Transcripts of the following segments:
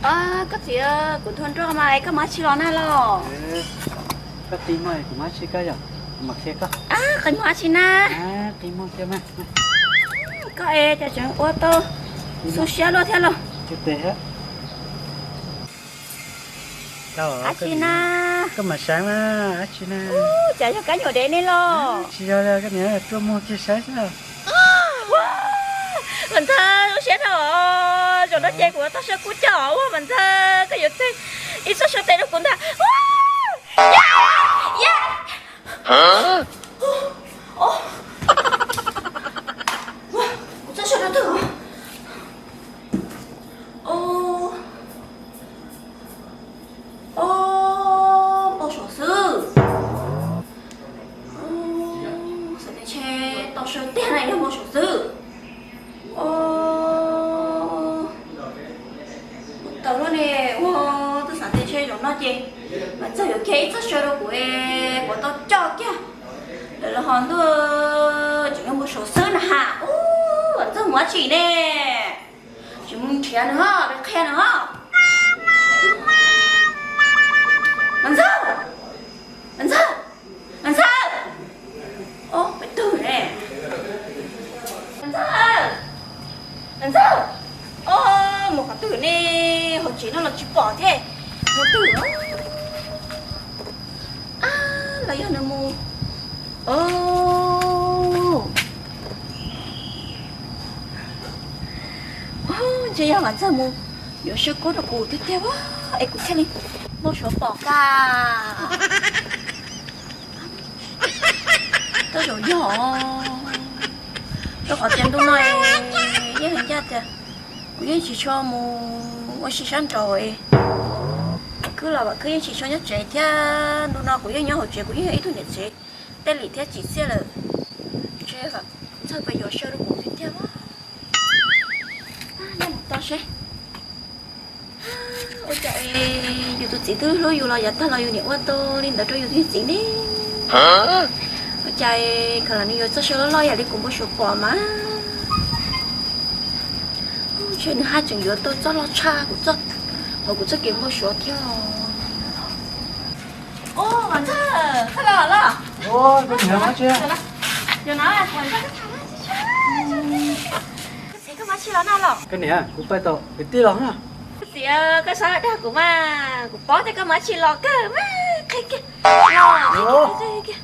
Koj txiv, kuv tuaj nrog mas koj mus dab tsi los na los? Koj qi muag kuv mus dab tsi koj yom? Kuv mam qhia koj. Qi muag dab tsi na? Qi muag kiag mas. Koj es cas tseem ua tau xu siab luaj thiab los? Dab tsi na? Koj mam saib mas dab tsi na? Cas yog kab nyuam dev ne los? Tsis yog, koj niam tuaj muag kiag saib xwb. Mas ntxawg, lub siab dhau, zaum no ces kuv tau saib kub coj ua mas ntxawg, koj yuav txawj ib txoj saw tes rau kuv ntag. Kuv txoj saw rau twg? Npau suav xwb. Xav tias ntshe tau saw tiag na, yog npau suav xwb. Ua tawm luaj ne, ua, twb xav tias ntshe zaum no ces mas txog yuav kiag ib txoj saw rau kuv, kuv tau coj kiag lawm los ho ntuj, tseem yog npau suav xwb na ha. Ub, Vam Ntxawg mus dab tsi ne? Tsis mus nrhiav nws ho, peb qhia nws ho. Vam Ntxawg, Vam Ntxawg, Vam Ntxawg. Ob, peb twg ne? Vam Ntxawg, Vam Ntxawg. Ob, mus qhov twg ne? Hauv tsev no los tsis pom thiab. Mus twg? Ab, los yog nws mus. Ob, ntshe yog Vam Ntxawg mus yuav saw kub rau kuv tiag tiag es kuv thiaj li npau suav pom kag. Tej zaum yog, rau qhov tias ntu no yeej hais ncaj tias kuv yeej tsis tshua mus ua si sab nraud. Khwb los Vam Khwb yeej tsis tshua nyob tsev thiab, ntu no kuv yeej nyob hauv tsev, kuv yeej yog ib tug niam tsev tej lim thiab tsim txiaj lawm. Ntshe Vam Ntxawg pais yuav saw rau kuv tiag tiag. Neb mus tau seb. Ua cas yus tus txiv twb hlub yus los yav tag los yus niam ua tau li ntawd rau yus tus txiv ne? Ua cas khav los nws yuav txoj saw loj loj yam li kuv npau suav pom mas. Ntshe nws haj tseem yuav tau txoj loj tshaj kuv txoj, hauv kuv txoj kev npau suav thiab. Ub, Vam Ntxawg, koj los los? Koj txiv, koj mus dab tsi los na los? Koj niam, kuv pais tom kwv tij los na. Koj txiv, koj txhob dag kuv mas, kuv paub tias koj mus dab tsi los kawg mas, qhia kiag.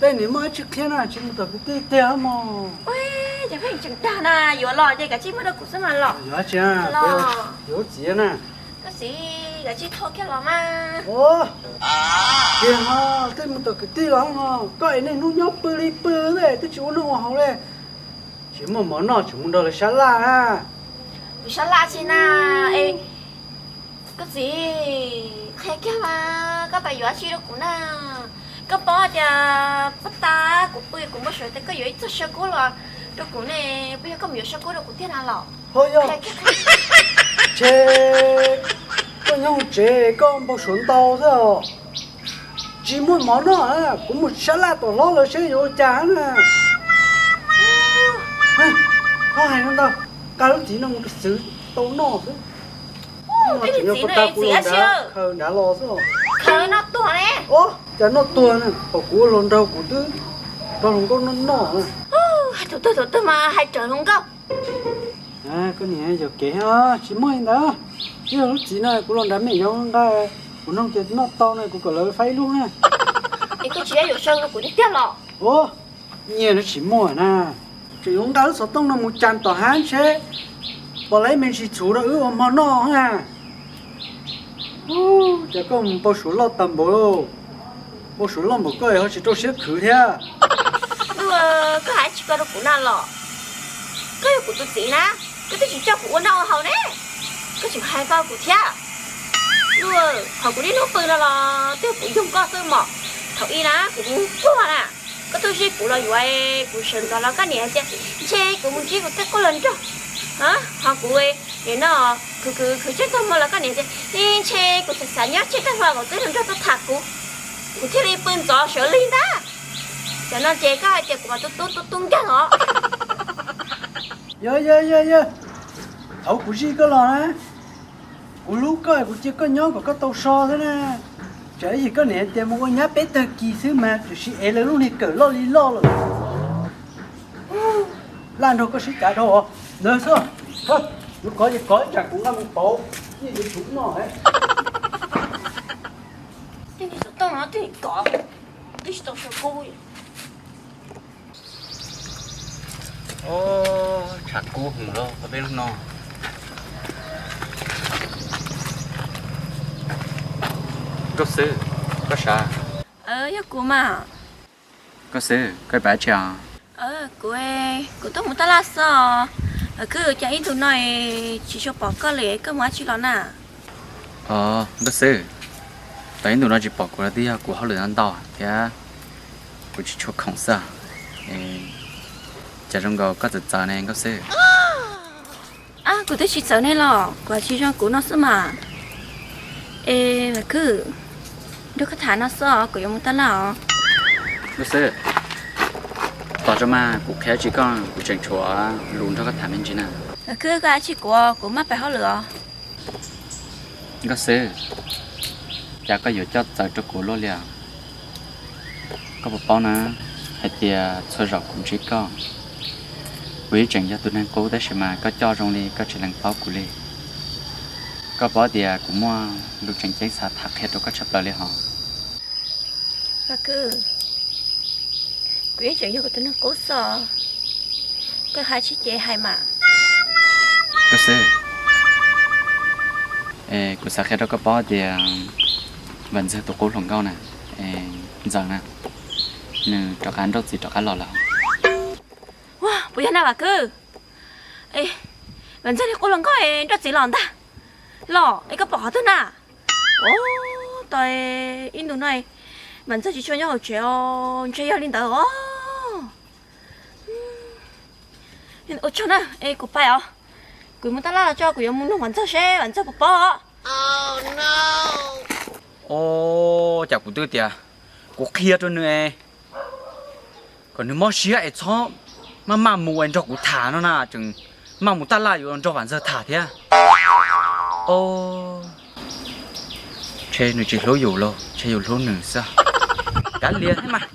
Tej niam muaj dab tsi qhia na, tsis mus tom kwv tij tiag mog. Ua cas pheej tseem dag na, yuav los ces kav tsij muab rau kuv xwb mas los. Yuav dab tsi na, yuav lub txiv na. Koj txiv, kav tsij thau kiag los mas. Ua, tiag ho, tej mus tom kwv tij los no, koj es niaj hnub nyob pw li pw, twb tsis ua noj ua haus li. Tsis muaj mov noj, tseem mus nrog lawv sab laj na. Kuv sab laj tsi na, es koj txiv, qhia kiag mas, koj pais yuav dab tsi rau kuv na? Koj paub tias puag ta kuv pw kuv npau suav tias koj yuav ib txoj saw kub los rau kuv ne, puas yog koj mus yuav saw kub rau kuv tiag na los? Ho yog, ntshe koj nyob hauv tsev koj npau suav ntau xwb os. Tsis muaj mov noj, kuv mus sab laj tom hlob lawv seb yuav ua cas na. Ho hais no ntag, nqa lub txiv no mus rau xwv tau noj xwb. Ib txiv no, khaws nrad los xwb. Khaws noj tuag ne. Os, cas noj tuag na, thaum kuv ua hluas nraug kuv twb nrog hluas nkauj noj noj na. Hais thaum twg thaum twg mas hais raws hluas nkauj. Koj niam, yog kev tsis muaj li ntawd. Twb yog lub txiv no kuv los nrad mej yuav nqa, kuv noog tias noj tau no kuv kom lawv faib ib lub na. Es koj tsis yuav saw rau kuv tiag tiag los? Os, nyiaj no tsis muaj na. Tseem yuav nqa lub xov tooj no mus cas tom hav ntshe pom lawv me ntsis txhuv rau wb ua hmo noj na. Ub, cas koj mus npau suav loj tag npaum, npau suav loj npaum koj ho tsis rau siab khwv thiab. Luag, koj hais tsis koj rau kuv na los? Koj yog kuv tus txiv na, koj twb tsis coj kuv ua noj ua haus ne, koj tseem hais koj kuv thiab. Luag, qhov kuv niaj hnub pw no los twb kuv yoog koj xwb mog. Thaum ub na kuv mus puag na, koj tuaj zij kuv los yuav, kuv sawv ntxov los koj niam hais tias ntshe kuv mus ntsib kuv tej qub hluas nraug. Ho kuv nim no khwv khwv khwv tsheej tag hmo los koj niam tias ntshe kuv xav xav nyob tsheej tag hmo kom twb hluas nraug tuaj tham kuv, kuv thiaj li pw ntxov sawv lig ntag. Tam no ces koj hais tias kuv mas tub tub tub tub nkeeg os. Yog yog yog yog, thaum kuv zij koj los na, Kuv hlub koj, kuv cia koj nyob kom koj tau so xwb na. Tsam ib yam koj niam tias mus ua nyab peb tag kis xwb mas tiam sis ev lawv lub niag kawm loj li loj lawm. Laj nrog koj sib cav dhau os. Ntawd xwb, yuav kov ces kov, tsam kuv nqa mus pauv, yeej yuav tsum noj. Tej niag xov tooj no twb kov, twb tsis tau so kub. Tshav kub heev los peb lub no. Nkauj Xwb, koj sav? Yog kuv mas. Nkauj Xwb, koj pab tsi os? Kuv, kuv tuaj mus taj laj xwb os. Khwb, cas ib ntus no tsis tshua pom koj li, koj mus dab tsi los na? Os, Nkauj Xwb, tau ib ntus no tsis pom kuv los twb yog kuv hauj lwm ntau ntau thiab kuv tsis tshua khoom xwb. Cas zoo nkaus koj txawv txawv ne Nkauj Xwb? Ab, kuv twb tsis txawv nej los, kuv tsis zoo kuv no xwb mas. Es Vam Khwb, nrog koj tham no xwb os, kuv yuav mus taj laj os. Nkauj Xwb, tos tso mas kuv qhia tsis koj, kuv tseem tshuav lus nrog koj tham me ntsis na. Vam Khwb, koj dab tsi kuv, kuv maj pais hauj lwm os. Nkauj Xwb, cas koj yuav coj txawv rau kuv luaj li os? Koj puas paub na, hais tias txhua zaus kuv ntsib koj, kuv yeej tseem yog tus neeg qub tab sis mas koj coj zoo li koj tsis lees paub kuv li. Koj paub tias kuv muaj lus tseem ceeb xav tham qhia rau koj tshaj plaws li hos. Vam Khwb, kuv yeej tseem yog kuv tus neeg qub xwb, koj hais tsis ces hais mas. Nkauj Xwb, kuv xav qhia rau koj paub tias Vam Ntxawg tus qub hluas nkauj na, Ntxawm na, nws rov qab nrauj txiv rov qab los lawm. Ua, puas yog na Vam Khwb? Vam Ntxawg li qub hluas nkauj nrauj txiv los ntag. Los es koj pom qhov twg na? Ua, tau ib ntus no Vam Ntxawg tsis tshua nyob hauv tsev os, ntshe yog li ntawd os. Ua tsaug na, es kuv pais os. Kuv mus taj laj los tso, kuv yuav mus nug Vam Ntxawg seb Vam Ntxawg puas paub. Os, cas kuv twb tias kuv qhia rau nws kom nws mob siab es txhob maj maj mus es nrog kuv tham no na, tseem maj mus taj laj yuav nrog Vam Ntxawg tham thiab. Os, ntshe nws tsis hlub yus los ntshe yus hlub nws xwb. Kav liam thiab mas.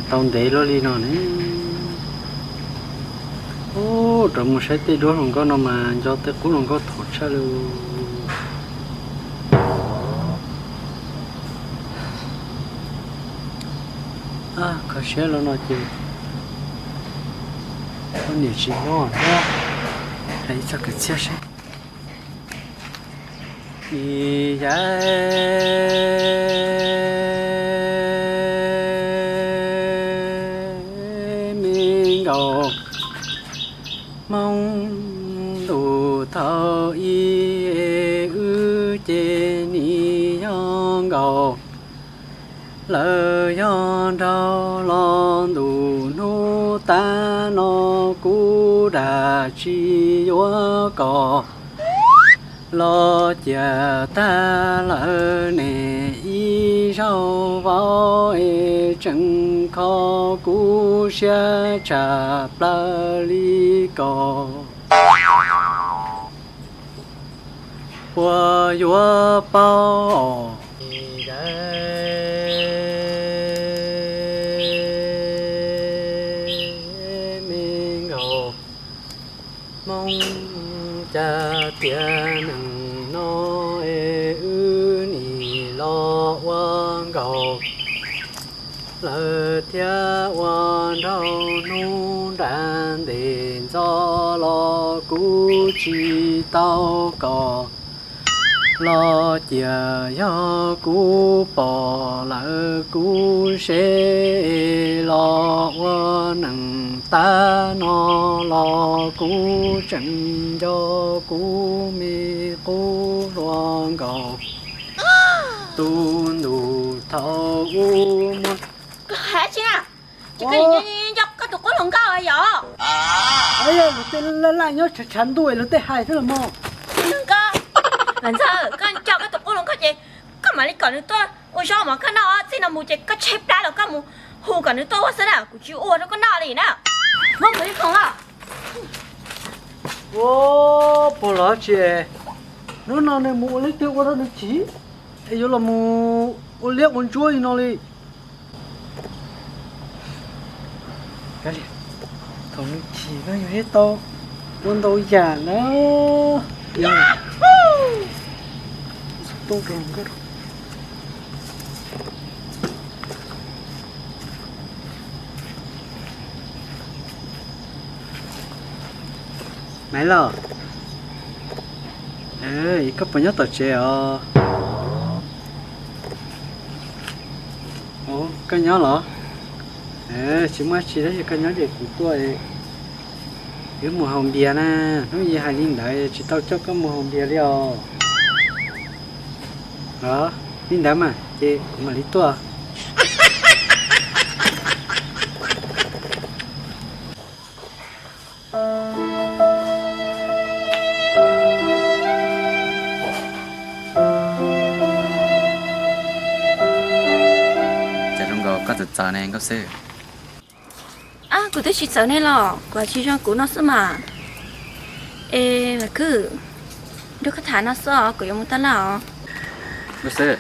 Tau ntev luaj li no ne. Ub, rov mus saib tej duab hluas nkauj no mas nco tej qub hluas nkauj thaum tshaj li. Kho siab los no ces poj niam tsis nyob thiab, hais ib txog kwv txhiaj seb. Nis yam me nkaus Hmoob ntuj thaum ub wb ces nim yog nkaus. Lawv yog nraug los ntu hnub tas no kuv dag tsis yuav kom los cia tag lawm ne ib zaug vauv es tseem kho kuv siab tshaj plaws li ko. Puas yuav paub os? Me nkaus Hmoob cas tias neeg no es wb nim los ua nkaus lawm thiab ua nraug hnub nra ntes ntxov los kuv tsis tau kom. Los cia yog kuv pom lawm kuv seb los ua neeg tas no los kuv tseem nco kuv me qub hluas nkaus. Tus ntuj thaum ub muaj. Koj hais tsi na? Ces koj nco koj tus qub hluas nkauj yom? Yog luag tej laj laj nyob tshav tshav ntuj luag tej hais xwb los mas. Ntxawg, koj nco koj tus qub hluas nkauj ces koj mam li kom nws tuaj ua zaub mov koj noj, txij no mus ces koj tshaib plab los koj mus Hu kom nws tuaj ua xwb na, kuv tsis ua rau koj noj li na. Muab kuv ib khoom os. Ua, puas los tsis, hnub no nws mus ua leej twg ua rau nws chim, es yuav los mus ua liab ua ntsuab li no li. Kav liam, thaum nws chim no yog thiaj tau ua ntau yam na. Yog, Maiv Lauj, koj puas nyob tom tsev os? Koj nyob los? Tsis muaj dab tsi, tab sis koj nyob ces kuv tuaj wb mus haus npias na. Hnub ib hais li ntawd tsis tau coj koj mus haus npias li os. Los, li ntawd mas ces kuv mam li tuaj. Cas zoo nkaus koj txawv txawv ne Nkauj Xwb? Ab, kuv twb tsis txawv ne los, kuv tsis zoo kuv no xwb mas. Es Vam Khwb, nrog koj tham no xwb os, kuv yuav mus taj laj os. Nkauj Xwb.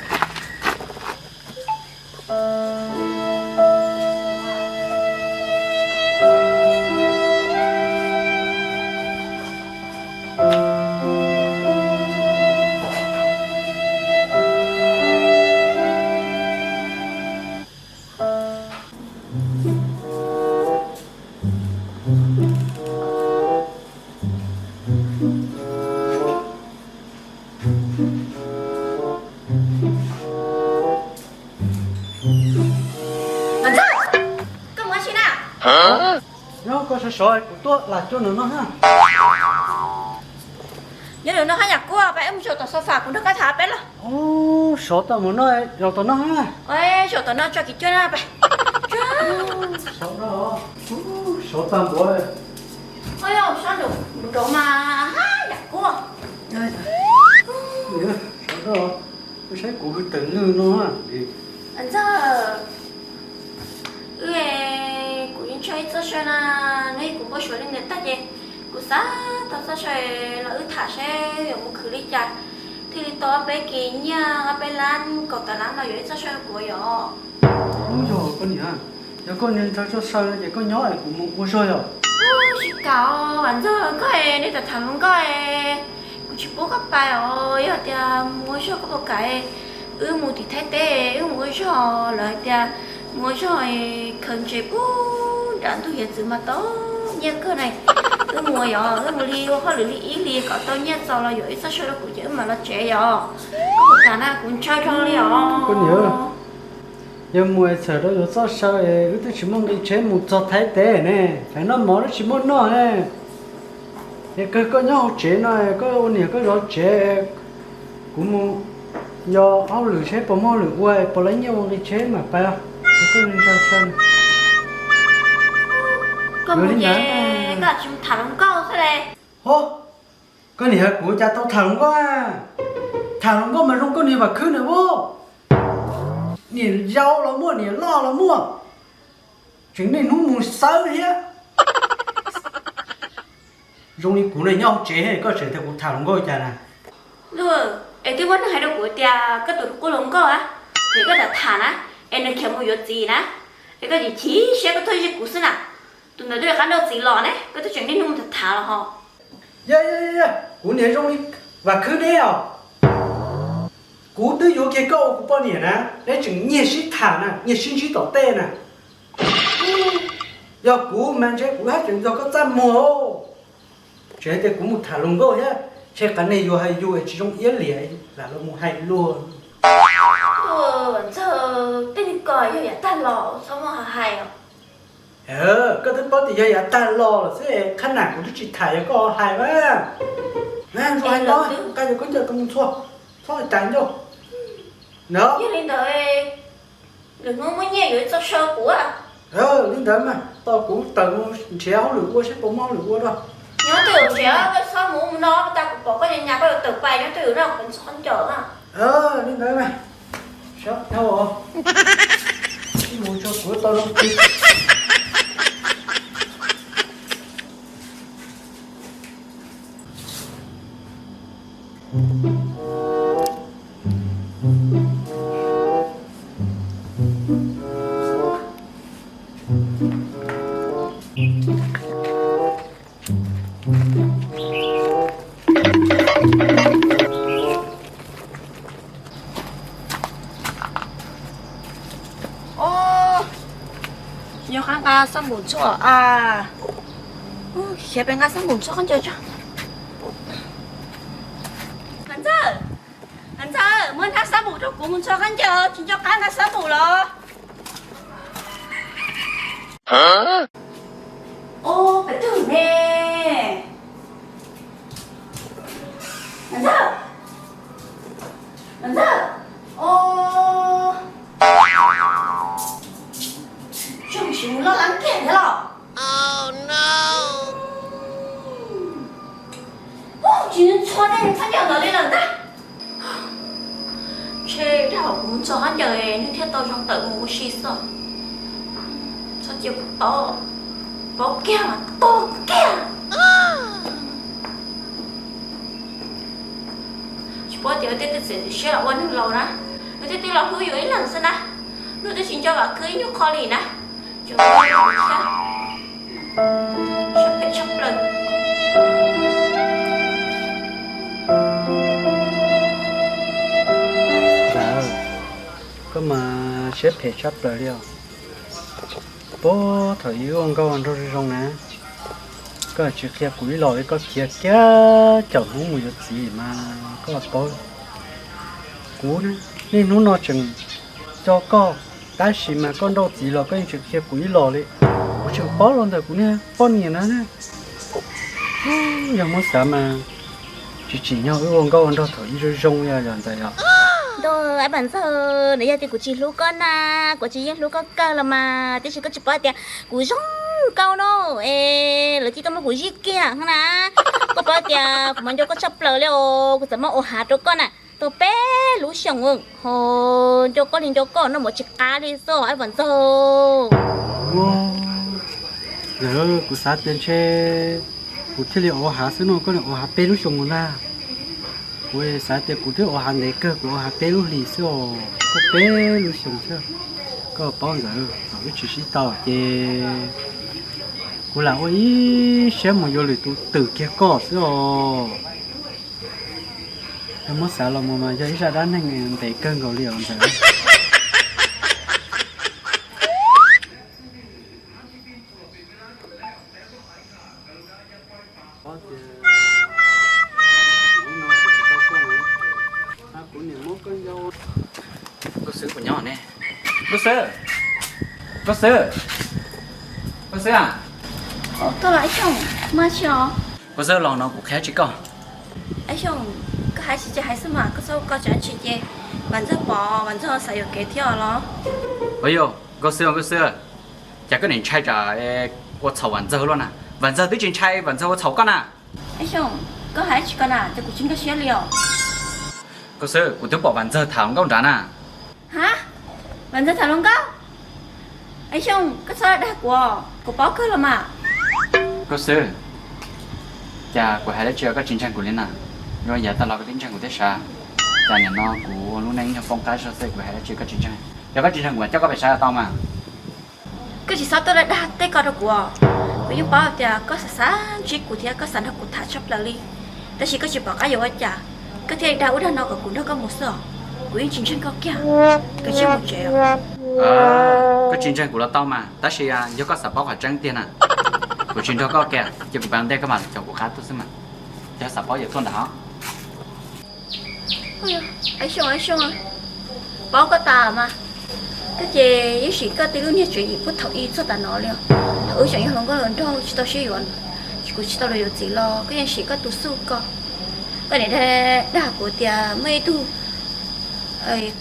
Koj mus ua dab tsi na? Nyob koj sov sov kuv tuaj lam coj nws noj na. Nyob nws noj haj yam kuaj, peb mus zaum tom sofa kuv nrog koj tham peb los. Sov tag mus noj, zaum tom no na. Zaum tom no tso kiv cuab na peb. Sov tag npaum. Ua yog sov nraum nraud mas haj yam kuaj. Sov tag, saib kuv hwj tawm lwj no. Ntxawg, wb, kuv yeej ntshaw ib txoj saw na, neb kuv npau suav li ntawd tag ces kuv xav tau txoj saw los wb tham seb yuav mus khwv li cas thiaj li tau ob peb kis nyiaj, ob peb lab kaum tawm lab no yuav ib txoj saw rau kuv yom. Ub, yog koj niam, yog koj niam ntshaw txoj saw no ces koj nyob es kuv mus ua zog yom. Tsis kam os, Vam Ntxawg, koj es nej tham tham hluas nkauj es kuv tsis pub koj pais os. Yog tias mus ua zog koj puas kam wb mus tim Thaib teb, wb mus ua zog, lawv hais tias mus ua zog khaws ntses puag nram ntug hiav txwv mas tau nyiaj kawg na. Wb mus yom, wb mus li ua hauj lwm li ib hlis kom tau nyiaj txaus los yuav ib txoj saw rau kuv ces wb mam los tsev yom. Koj puas kam na, kuv ntshaw dhau li os. Koj niam, yog mus es txhawm rau yuav txoj saw es wb twb tsis muaj nqi tsheb mus txog Thaib teb ne, fais noj mov twb tsis muaj noj ne. Es kawg koj nyob hauv tsev no, koj ua niam koj zov tsev, kuv mus yos hauj lwm seb puas muaj hauj lwm ua, puas tau nyiaj ua nqi tsheb mam pais. Koj ntshaw saw. Koj mus ces koj tsis mus tham hluas nkauj xwb le. Ho, koj niam, kuv cas tau tham hluas nkauj a? Tham hluas nkauj mas zoo koj niam Vam Khwb na ub. Niam yau los muaj, niam loj los muaj, tseem niaj hnub mus xawb thiab. Zoo li kuv no nyob hauv tsev koj tseem tias kuv tham hluas nkauj cas na? Ntuj, es twb muaj neeg hais rau kuv tias koj tus quaj hluas nkauj a, es koj tham tham na, es nws khiav mus yuav txiv na, es koj chim chim siab koj tuaj zij kuv xwb na. Tus ntawd twb yuav qab nrauj txiv los ne, koj twb tseem niaj hnub mus tham tham los ho. Yog, yog, yog, kuv niam zoo li Vam Khwb neb os. Kuv twb yuav kiag koj ua kuv poj niam na, neb tseem nyiag sib tham na, nyiag sib ntsib tom tej na. Yog kuv mas ntshe kuv haj tseem nrog koj txaj muag. Tseem hais tias kuv mus tham hluas nkauj thiab, ntshe qhov nej yuav hais yus es tsis zoo iab liam lam los mus hais luag. Ntxawg, tej neeg ko yog yav tag los txhob muaj hais os. Koj twb paub tias yog yav tag los lawm xwb, qhab nam kuv twb tsis tham yog koj hais mas. Zoo hais no, nqa cov khaub ncaws mus txhua, txhob cas ncauj. Yog li ntawd, lwm hnub muaj nyiaj yuav txoj saw kuv. Li ntawd mas tos kuv tawm mus nrhiav hauj lwm ua seb puas muaj hauj lwm ua rau. Nyob twj ywm nrhiav, koj txhob mus ub mus no, tag kuv pom koj nyas nyas koj yuav tawm pais nyob twj ywm no, kuv ntxhov ncaws na. Li ntawd mas, sawv dhau os. Mus tso kuv tau zoo. Nyob qab nqa xab npum ntxhua a, khiav pem nqa xab npum ntxhua khaub ncaws tso. Vam Ntxawg, Vam Ntxawg, muab nqa xab npum rau kuv mus ntxhua khaub ncaws, tsis nco qab nqa xab npum los. Ub, peb twg ne? Ntxawg, Ntxawg, ub, tseem tsis mus loj leeb kiag thiab los? Ub, tsis ntxhua tej khaub ncaws ntawd li lawm ntag. Ntshe dag kuv mus ntxhua khaub ncaws nws thiaj tau zoo tawm mus ua si xwb. Txhob cia kuv tau, paub kiag mas tau kiag. Tsis paub tias tej twj txiv siab los ua neeg laus na, nws twb twb los hlub yus ib leeg xwb na, nws twb tsis nco vam khwb ib nyuag qho li na. Tseem ua thiab, siab phem tshaj plaws. Koj mas siab phem tshaj plaws li os. Puag thaum ub ua nkauj ua nraug zoo zoo na, koj tsis qhia kuv ib los li, koj khiav kiag caum hnub mus yuav txiv mas koj paub. Kuv niaj hnub no tseem coj koj, tab sis mas koj nrauj txiv los koj yeej tsis qhia kuv ib los li. Kuv tseem paub los ntawm kuv niag poj niam na. Yog muab xav mas tsis tsim nyog wb ua nkauj ua nraug thaum ub zoo zoo yog ntawd yog. Ntuj, Vam Ntxawg, nws yog tias kuv tsis hlub koj na, kuv tsis yeej hlub koj kawg los mas, tiam sis koj tsis paub tias kuv zoo nkauj no es lawv cia tuaj muab kuv zij kiag na. Koj paub tias kuv mas nco koj tshaj plaws li os, kuv txawm muab ua hav rau koj na, tau peb lub xyoos ho nco koj li nco koj noj mov tsis qab li xwb Vam Ntxawg. Yog kuv xav tias ntshe kuv thiaj li ua hav xwb no, koj ua hav peb lub xyoos ntag. Kuv xav tias kuv twb ua hav ntev kawg, kuv ua hav peb lub hlis xwb os, koj peb lub xyoos xwb. Koj paub Ntxawg, thaum wb tsis sib tau ces kuv lam ua ib siab mus yuav lwm tus twm kiag koj xwb os. Yog muab xav los mus mas yog ib zaj dab neeg ntev kawg nkaus li os Ntxawg. Nkauj Xwb puas nyob ne? Nkauj Xwb, Nkauj Xwb, Nkauj Xwb a. Tuaj los Xyooj, muaj dab tsi os? Nkauj Xwb, los no kuv qhia tsis koj. Xyooj, koj hais tsis ces hais xwb mas, koj txhob ua koj tsis hais tsis ces Vam Ntxawg pom, Vam Ntxawg xav yuam kev thiab los? Ua yog Nkauj Xwb, Nkauj Xwb, cas koj nim ntshai tsam ua txhaum Vam Ntxawg luaj na? Vam Ntxawg twb tsis ntshai Vam Ntxawg ua txhaum koj na. Xyooj, koj hais tsis koj na, ces kuv tsis nkag siab li os. Nkauj Xwb, kuv twb pom Vam Ntxawg tham hluas nkauj nrad na. Ha, Vam Ntxawg tham hluas nkauj? Xyooj, koj txhob dag kuv, kuv paub kawg los mas. Nkauj Xwb, cas kuv hais dab tsi koj tsis ntseeg kuv li na? Zoo yav tag los koj twb ntseeg kuv thiab sav. Cas nim no kuv lub neej nyuag poob qab zog xwb kuv hais dab tsi koj tsis ntseeg? Yog koj tsis ntseeg kuv mas coj koj pem sab tau mas. Koj tsis txhob tuaj dag dag tej ko rau kuv os. Kuv yeej paub tias koj xav xav ntsib kuv thiab koj xav nrog kuv tham tshaj plaws li, tab sis koj tsis pom qab yuav ua cas, koj thiaj li dag ub dag no kom kuv nrog koj mus xwb os. Kuv yeej tsis ntseeg koj kiag, koj cia mus tsev os. Koj tsis ntseeg kuv los tau mas, tab sis yog koj xav paub qhov tseeb tiag na, kuv tsis nrog koj kiag, cia kuv pab ntej koj mam caum kuv qab tuaj xwb mas. Yog xav paub ces tuaj ntag os. Xyooj, Xyooj, paub koj tas mas, koj ces yeej sim koj tib lub niag tswv yim puag thaum ub txog tav no li os. Thaum wb tseem yog hluas nkauj hluas nraug tsis tau sib yuav, kuv tsis tau los yuav txiv los koj yeej sim koj tus xub ko. Koj niam dag kuv tias muaj ib tug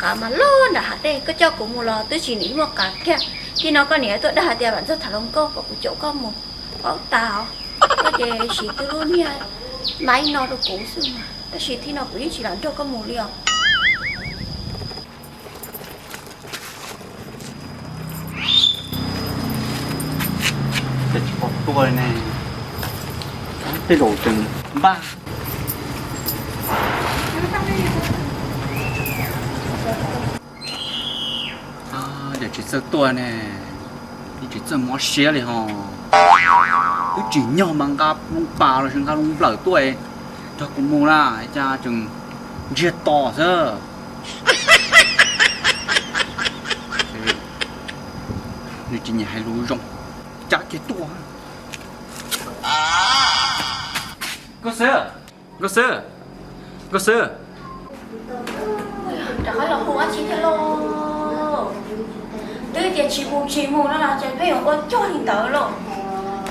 qav mas loj nram hav dej, koj coj kuv mus los twb tsis nim muaj qav kiag. Txij no koj niam tuaj dag tias Vam Ntxawg tham hluas nkauj kom kuv caum koj mus, paub tas os. Koj ces siv twb lub niag maib no rau kuv xwb mas, tab sis txij no kuv yeej tsis lam nrog koj mus li os. Tsis pom tuaj ne, tej zaum tseem npaj. Yog tsis txawj tuaj ne, yeej tsis txawj mob siab li ho. Twb tsim nyog mas nqa loo pas los sis nqa loo nplawm tuaj, nrog kuv mus na, cas tseem ntsiag to xwb. Nws tsis nyiam hais lus zoo, cab kiag tuaj. Nkauj Xwb, Nkauj Xwb, Nkauj Xwb. Rov qab los hu dab tsi thiab lauj? Twb tias tsis mus tsis mus no los cas pheej yuav ua cog li ntawd lauj?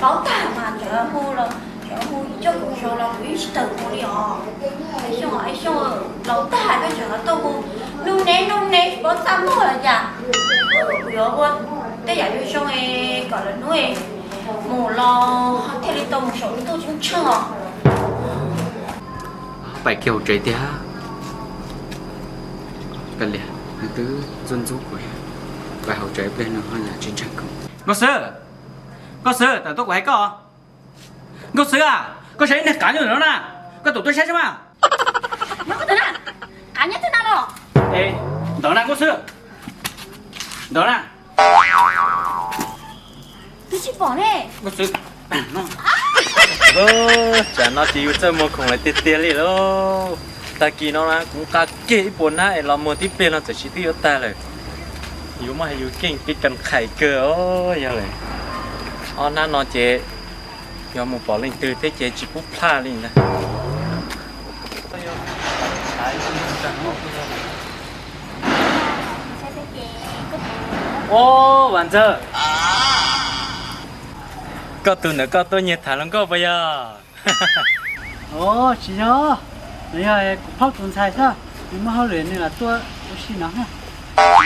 Paub tag mas cov hu los cov hu ib co kaum xyoo los kuv yeej tsis tawm mus li os. Xyoo, Xyoo, laus tag peb tseem tuaj hu nub neb nub neb tsis paub txaj muag los cas. Kuv yuav ua tej yam zoo zoo kom lwm hnub mus los thiaj li tau mus saum ntuj ceeb tsheej os. Pais kiag hauv tsev tiag. Kav liam, nws twb ntxub ntxub kuv, pais hauv tsev ib pliag no ho yam tsis ntseeg kuv. Nkauj Xwb, Nkauj Xwb, tawm tuaj kuv hais koj. Nkauj Xwb a, koj saib ib niag qav nyob ntawm no na, koj tawm tuaj saib saib mas. Qav nyob twg na los? Ntawm na Nkauj Xwb, ntawm na. Twb tsis pom ne. Tsam no ces yus txawj muag khoom lawm tiag tiag li lauj. Tag kis no na kuv nqa kiag ib puas hnab es los muag tib pliag no txawm tsis twb yuav tag lawm. Yus muaj hais yus keej kev kas qhais kawg os. Yog lawm, ob hnab no ces yog mus pom leej twg thiab ces tsis pub plaj li ntag. Ub, Vam Ntxawg, koj tus ntawm koj tuaj nyiag tham hluas nkauj puas yog? Os, tsis yog, nws yog kuv phauj tus ntxhais xwb, nws muaj hauj lwm nws lam tuaj ua si no.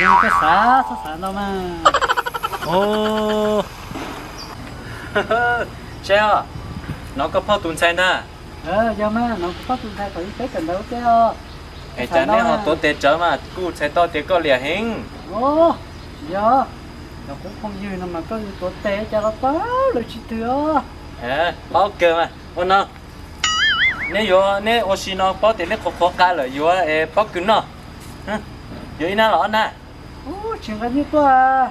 Yog koj xav txhob xav ntau mas. Os, saib os, no koj phauj tus ntxhais ntag. Yog mas, no kuv phauj tus ntxhais kom peb kawm ntawv ua ke os. Es cas neb ho tuav tes tsawv mas kuj txhais tau tias koj liam heev. Os, tsis yog, cov kuv phooj ywg no mas koj tuav tes cas los tau lawv tsis twg os. Paub kawg mas. Ua no, neb yuav neb ua si no paub tias neb qhuav qhuav qa lawm yuav es pob kws noj. Yuav ib hnab los ob hnab? Tsis nqa nyiaj tuaj.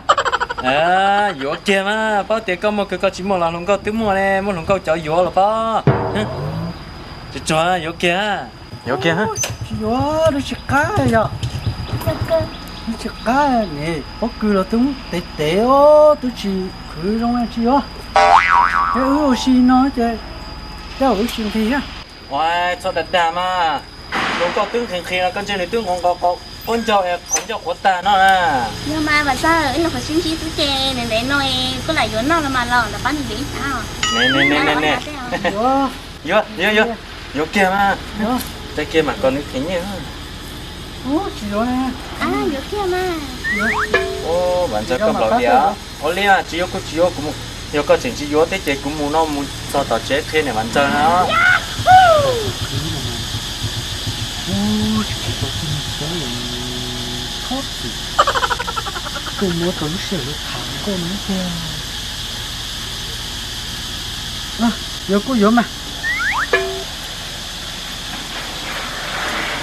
Yuav kiag mas, paub tias koj muaj kws koj tsis muaj los hluas nkauj twb muaj ne, muab hluas nkauj cov yuav los pob. Tsuag tsuag yuav kiag, yuav kiag. Tsis yuav, nws tsis qab yog. Nws tsis qab ne, pob kws los twb tev tev os, twb tsis khwv zoo tsis yuav. Ces wb ua si no ces, tej zaum wb tsis nqhis thiab. Ua txhob dag dag mas, hluas nkauj twb nqhis nqhis los koj ntsia nws twb nqos nqos quav ncauj es qhov ncauj qhuav tag no na. Yog mas Vam Ntxawg, ib nyuag qhuav sib ntsib xwb ces ntev ntev no koj lam yuav noj los mas los ntawm pab nws ntev ib hnab. Ne ne ne ne ne. Yuav, yuav, yuav, yuav kiag mas. Txais kiag mam kom nws them nyiaj. Tsis yuav. Yuav kiag mas. Ua Vam Ntxawg koj nplaum tias, ua li tsis yuav kuj tsis yuav, kuv mus. Yog koj tseem tsis yuav thiab ces kuv mus no mus txog tom tsev qhia niam Vam Ntxawg na. Kuj muab tau lub sij hawm tham nkauj no tiag. Yuav kuj yuav mas.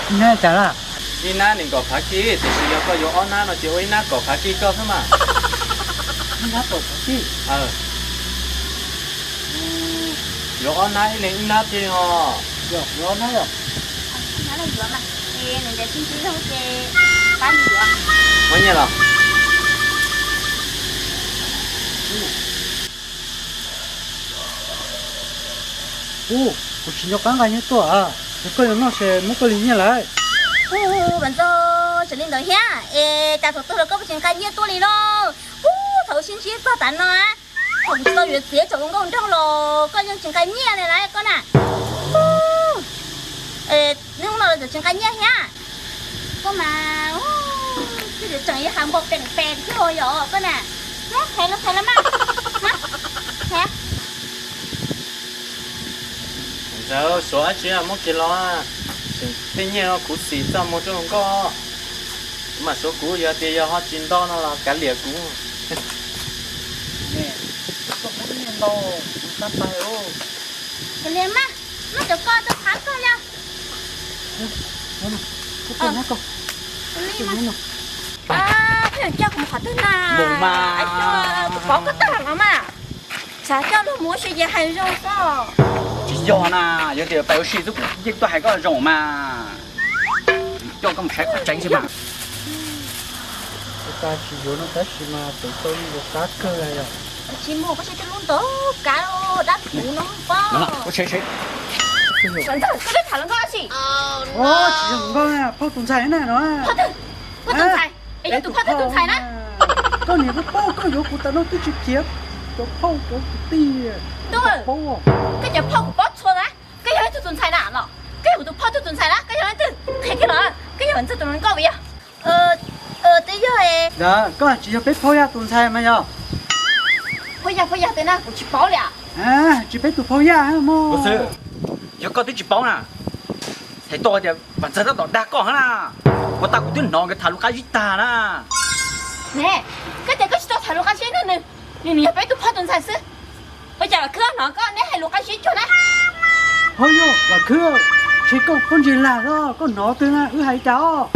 Ib hnab cas laj? Ib hnab nees nkaum phav kij, tiam sis yog koj yuav ob hnab no ces ua ib hnab kaum phav kij koj xwb mas. Ib hnab kaum phav kij? Yuav ob hnab ib leeg ib hnab thiaj li ho. Yuav ob hnab yom? Muab nyiaj los? Ub, kuv tsis nco qab nqa nyiaj tuaj, yog koj yuav noj ces muab koj li nyiaj lawm. Ub, Vam Ntxawg, tseem li ntawd thiab es cas thaum twg los koj tsis nqa nyiaj tuaj li lauj? Ub, thaum sib ntsib txog tav no, thaum kuv tsis tau yuav txiv tseem ua nkauj nraug los koj yeej tsis nqa nyiaj li lauj koj na. Hnub no los tseem tsis nqa nyiaj thiab. Koj mas, tseem yuav hais npaum peem pem thiab yom koj na. Qhia los qhia los mas. Ntxawg, suav dab tsi muab kiag los, tej nyiaj no kuv xim txaj muag rau hluas nkauj. Kuv mam suav kuv, yog tias yog ho tsis nto no los kav liam kuv. Kav liam mas, muab cov ko rau qhav koj yog. Koj yuav coj kuv mus qhov twg na? Mus mas. Kuv paub koj tag los mas. Xav coj luag mus ua si ces hais zoo xwb. Tsis yog na, yog tias pais ua si xwb kuv yeej tuaj hais koj zoo mas. Coj koj mus saib qhov tseeb xwb mas. Tsis yuav no tab sis mas tus tau lub ntaus qab kawg yog. Tsis mus, koj saib coj lub ntaus qab dab kuv no pob. Koj twb tham hluas nkauj dab tsi? Tsis yog hluas nkauj na, phauj tus ntxhais na no. Phauj tus ntxhais? Es yog tus phauj twb tus ntxhais na. Koj niam koj paub koj yuav kuv tas no twb tsis khiav cov phauj cov kwv tij. Ntuj, koj cov phauj kuv paub txhua na. Koj yog leej twg tus ntxhais na los? Koj yog kuv tus phauj twb tus ntxhais na, koj yog leej twg? Qhia kiag los, koj yog Vam Ntxawg tus hluas nkauj puas yog? Twb yog e. Ntawd koj tsis yog peb phauj Yaj tus ntxhais mas yog? Phauj Yaj, phauj Yaj twg na kuv tsis paub li. Tsis peb tus phauj Yaj mog. Yog koj twb tsis paub na, hais tau tias Vam Ntxawg tab tom dag koj na. Ua tas kuv twb hnov nkawd tham lus qab zib tag na. Ne, koj tias koj tsis tau tham lus qab zib no nws, nws yog peb tus phauj tus ntxhais xwb. Ua cas Vam Khwb hnov koj neb hais lus qab zib cuag na? Ho yog Vam Khwb, ntshe koj poj ntsis lag os, koj hnov twg na wb hais cas os?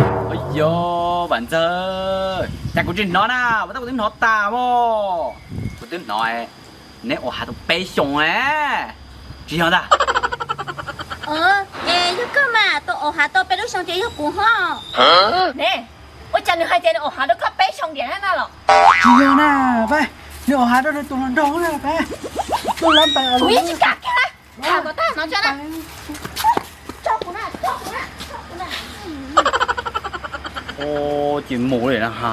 Yog Vam Ntxawg, cas kuv tsis hnov na, ua tab kuv twb hnov tas mog. Kuv twb hnov neb ua hav tau peb xyoos, tsis yog ntag? Es yog koj mas, tus ua hav tau peb lub xyoo ces yog kuv ho. Ne, ua cas nws hais tias nws ua hav rau koj peb xyoo tiag na los? Tsis yog na, pab, nws ua hav rau nws tus hluas nraug na pab. Kuv yeej tsis kam kiag na. Tham kom tag no tso na. Tso kuv na, tso kuv na. Ces mus li na ha.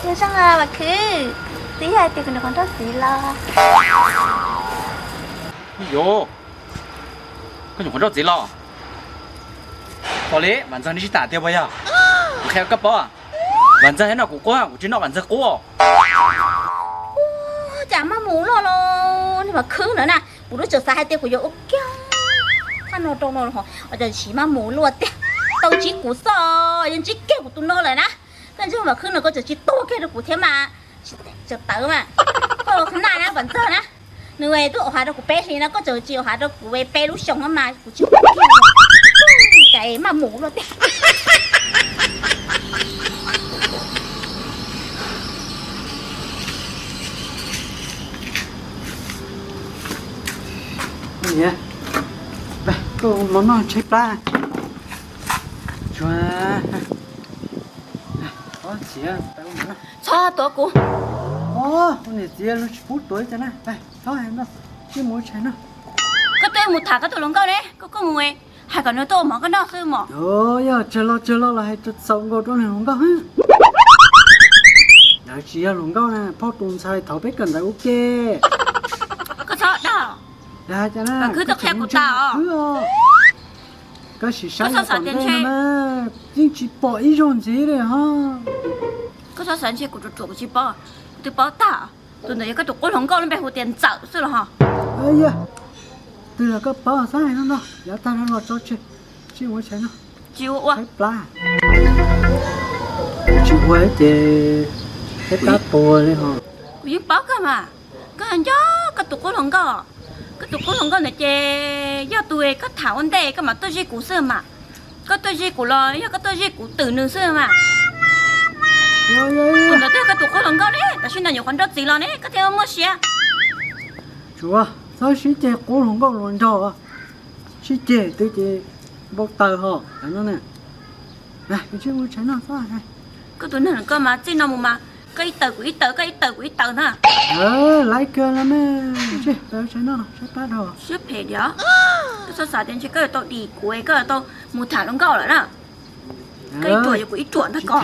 Nyob zoo Vam Khwb, twb yog hais tias kuv nyuam qhuav nrauj txiv los. Yus, koj nyuam qhuav nrauj txiv los? Tos li Vam Ntxawg neb sib tham tiag puas yog? Kuv qhia koj paub, Vam Ntxawg noj kuv quab, kuv tsis noj Vam Ntxawg quab. Cas maj mus luaj los, Vam Khwb ntawd na, kuv twb tseem xav hais tias kuv yuav ua kiag thaj no rau no los, ua cas tsis maj mus luaj tiag. Tau ntsib kuv xwb, yog ntsib kiag kuv tus no lawm na, koj ntsib Vam Khwb no koj tseem tsis tuag kiag rau kuv thiab mas. Tseem tawv mas, koj ua qhov naj na Vam Ntxawg na, nws twb ua hav rau kuv peb hlis no koj tseem tsis ua hav rau kuv peb lub xyoo no mas kuv tsis ua kiag. Cas maj mus luaj tiag. Koj ua mov noj tshaib plab. Txhob tuav kuv. Ua niam txiv luag tsis pub tuav cas na. Txhob hais no, cia mus ua tshais no. Koj twb mus tham koj tus hluas nkauj ne, koj kuj mus hais kom nws tuaj ua mov koj noj xwb mog. Yog tsawg los tsawg los los hais txaus nkaus rau nws hluas nkauj. Lawv tsis yog hluas nkauj na, phauj tus ntxhais thaum peb kawm ntawv ua ke. Koj txhob dag. Dag cas na, Khwb tuaj qhia kuv tas os. Koj sim saib kom ntej no na, yeej tsis pom ib zaug ntxiv li ho. Koj txhob xav ntshe kuv ruam ruam kuv tsis paub, kuv twb paub tag. Tus ntawd yog koj tus qub hluas nkauj lub npe hu tias Ntxawm xwb los ho. Yog twg los koj paub, txhob hais no no, yav tag no los tso tseg, sib ua tshais no. Tsis ua ua. Tshaib plab. Tsis ua ces tshaib plab puas li ho. Kuv yeej paub koj mas, koj nco koj tus qub hluas nkauj. Koj tus qub hluas nkauj ntawd ces yog tus koj tham ua ntej koj mam tuaj zij kuv xwb mas. Koj tuaj zij kuv los yog koj tuaj zij kuv twm nws xwb mas. Tus ntawd twb yog koj tus qub hluas nkauj ne, tam sim no nyuam qhuav nrauj txiv los ne koj thiaj muaj siab. Tsuav, txhob sib ceg qub hluas nkauj hluas nraug, sib ceg twb ces npau taws ho no. Koj tus neeg koj mas txij no mus mas koj ib taws kuv ib taws, koj ib taws kuv ib taws na. Laiv kawg los mas, tsis pab tshais no, tshais plab dhau. Siab phem diam. Koj txhob xav tias ntshe koj yuav tau dim kuv, koj yuav tau mus tham hluas nkauj lawm na. Koj ib ruam yuav kuv ib ruam ntag ko.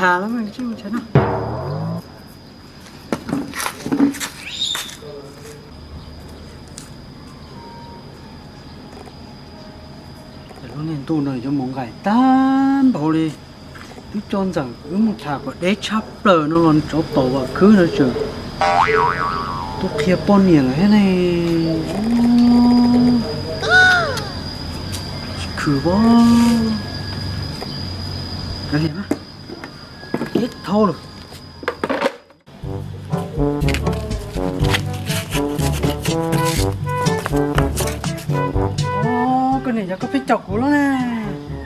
Lub niag ntuj no yuav mus nqaim tag npaum li, twb coj Ntxawm wb mus tham kom deb tshaj plaws no los tsov tom Vam Khwb no tseem tuaj qhia poj niam lawm thiab ne. Khwv pob, kav liam, ib thau lawm. Koj niam, yog koj pheej caum kuv los ne.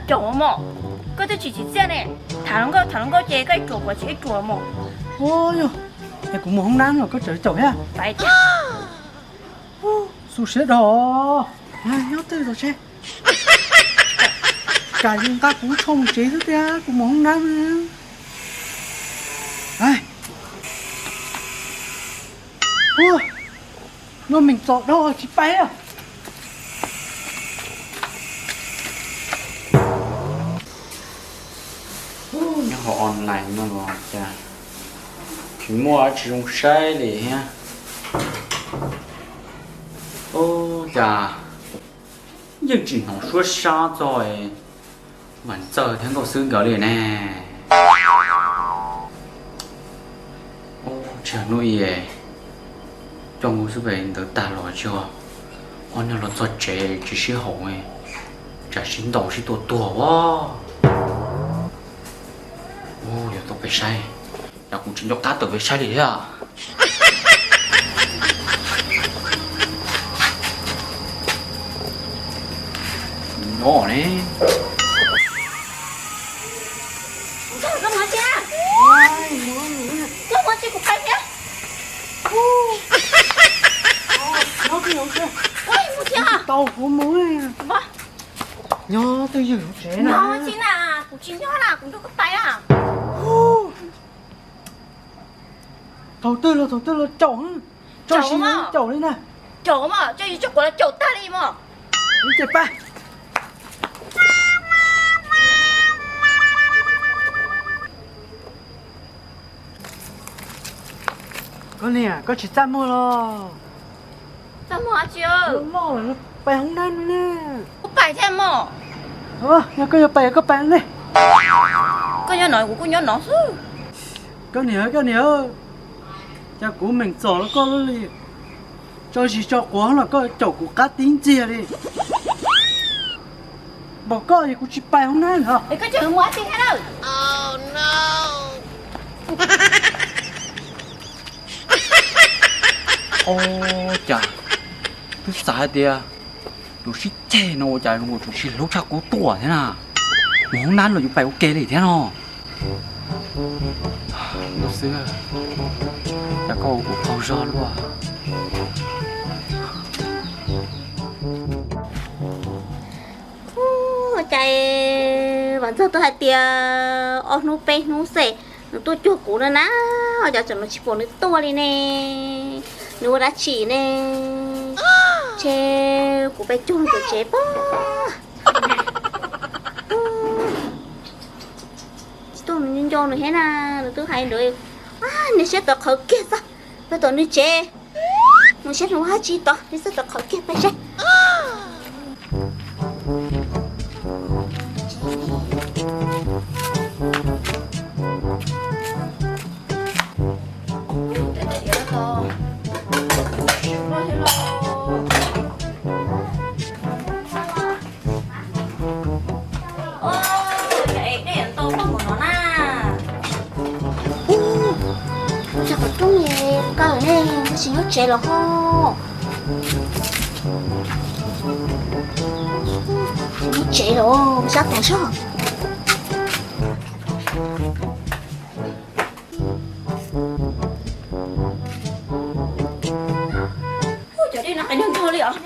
Caum mog, koj twb tsis tsim txiaj ne. Tham hluas nkauj tham hluas nkauj ces koj ib ruam kuv tsis ib ruam mog. Ua yog, es kuv mus hoob nab los koj tseem caum thiab. Xu siab dhau. Nyob twj los seb. Kam li nqa kuv tsho mus tsev xwb tiag, kuv mus hoob nab. Lub meem txom dhau tsis pais. Nyob hauv online no los cas tsis muaj dab tsi zoo saib li thiab. Ua cas yeej tsis hnov suab sab txog Vam Ntxawg thiab Nkauj Xwb nkawd li ne. Ua tsis yog hnub i coj nkaus xwb pem ntawd tag los tsis yog, ob niag los txog tsev tsis sib haum, tsam sib ntaus sib tua tuag as. Yuav tau peb saib, cas kuv tsis nco qab tawm peb saib li thiab. Nyob ne. Koj mus tsis, kuv pais thiab. Mus thiab. Tau kuv mus. Nyob twj ywm tsev na. Nyob tsis na, kuv tsis nyob na, kuv nrog koj pais na. Thaum twg los thaum twg los caum, tso sis caum li na. Caum mas, tso sis tso quav los caum tag li mas. Ib ce pab. Koj niam, koj tsis txaj muag los? Txaj muag tsis? Pais hoob nab no ne. Kuv pais thiab mog. Yog koj yuav pais koj pais ne. Koj nyob no kuv kuj nyob no xwb. Koj niam, koj niam, cas kuv meem txom los koj li, tso sis tso quav los koj caum kuv qab tib ntxiag li. Npaum koj es kuv tsis pais hoob nab no. Koj tseem mus dab tsi thiab na? Ua cas twb xav hais tias tus sib ceg no ua cas zoo nkaus tseem sib hlub tshaj qub tuaj thiab na. Mus hoob nab los yuav pais ua ke li thiab no. Nkauj Xwb, cas koj ua kuv qaug zog luaj. Ua cas Vam Ntxawg twb hais tias ob hnub peb hnub xwb nws tuaj cuag kuv no na, ua cas tseem tsis pom nws tuaj li ne? Nws ua dab tsi ne? Ntshe kuv pais cuag nws tom tsev pob. Tsis tuaj nco nws thiab na, nws twb hais ntawd. Niam siab tawv qhawv kiag txog peb tom nws tsev. Mus saib nws ua dab tsi tod, niam siab tawv qhawv kiag peb saib. Ua cas dej yuav ntau tag npaum no na? Ua cas qhov rooj li kawg ne, tab sis nyob tsev los ho. Nyob tsev los sab tod soj. Cov dej no qis nag ntog li os.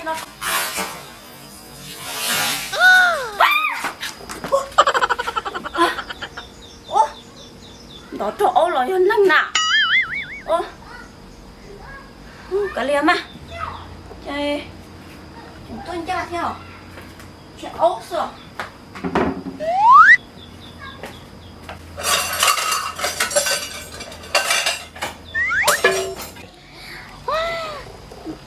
Ua, ntov rau aub los yog neeg na. Ua, kav liam mas, ces tseem tuaj ncaj thiab, tshe aub xwb.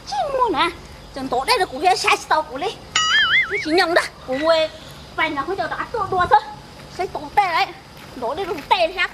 Tsis muaj na, tseem ntov dej rau kuv thiab saib tsis tau kuv li. Twb tsis nyob ntag, kuv mus pais nrog kuv cov rov qab tuaj dua xwb, saib tau tej lawm, ntov dej rau tus tej thiab.